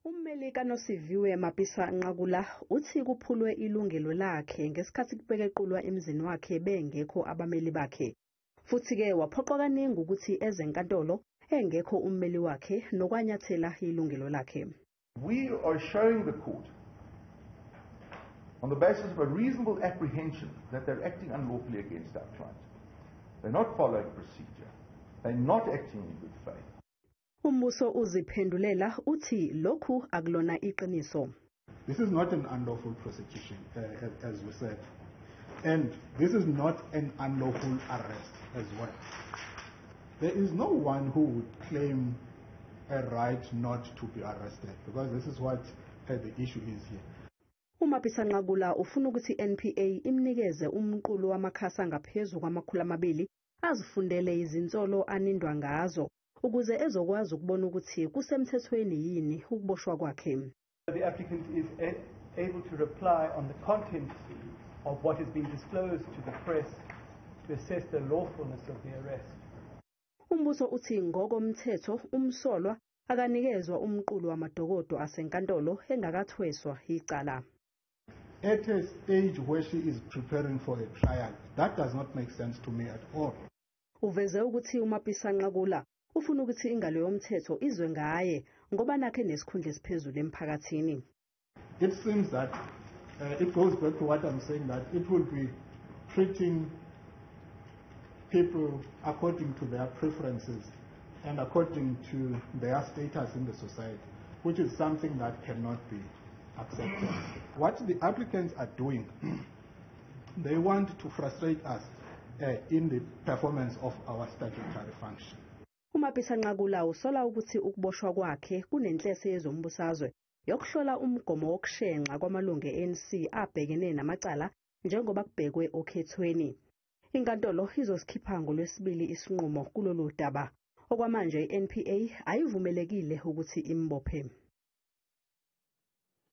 Ummeli kaNosiviwe Mapisa Nqakula uthi kuphulwe ilungelo lakhe ngesikhathi kupekequlwa emzini wakhe bengekho abameli bakhe. Futhi-ke waphoqwa kaningi ukuthi eze enkantolo engekho ummeli wakhe nokwanyathela ilungelo lakhe. We are showing the court on the basis of a reasonable apprehension that they're acting unlawfully against our client. They're not following procedure. They're not acting in good faith. Umbuso uziphendulela uthi lokhu akulona iqiniso. This is not an unlawful prosecution, as we said. And this is not an unlawful arrest as well. There is no one who would claim a right not to be arrested, because this is what the issue is here. UMapisa Nqakula ufuna ukuthi NPA imnikeze umqulu wamakhasi angaphezu kwama-200 azifundele izinsolo anindwa ngazo ukuze ezokwazi ukubona ukuthi kusemthethweni yini ukuboshwa kwakhe. The applicant is able to reply on the contents of what has been disclosed to the press to assess the lawfulness of the arrest. Umbuso uthi ngokomthetho umsolwa akanikezwa umqulu wamadokodo asenkantolo engakathweswa icala. At a stage where she is preparing for a trial, that does not make sense to me at all. Uveze ukuthi uMapisa Nqakula ufuna ukuthi ingalo yomthetho izwe ngaye ngoba nakhe nesikhundla esiphezulu emphakathini. It seems that it goes back to what I'm saying, that it will be treating people according to their preferences and according to their status in the society, which is something that cannot be accepted. What the applicants are doing, they want to frustrate us in the performance of our statutory function. UMapisa Nqakula usola ukuthi ukuboshwa kwakhe kunenhlese yezombusazwe yokuhlola umgomo wokushenxa kwamalungu e-ANC abhekene namacala njengoba kubhekwe okhethweni. Inkantolo izosikhipha ngolwesibili isinqumo kulolu daba. Okwamanje i-NPA ayivumelekile ukuthi imbophe.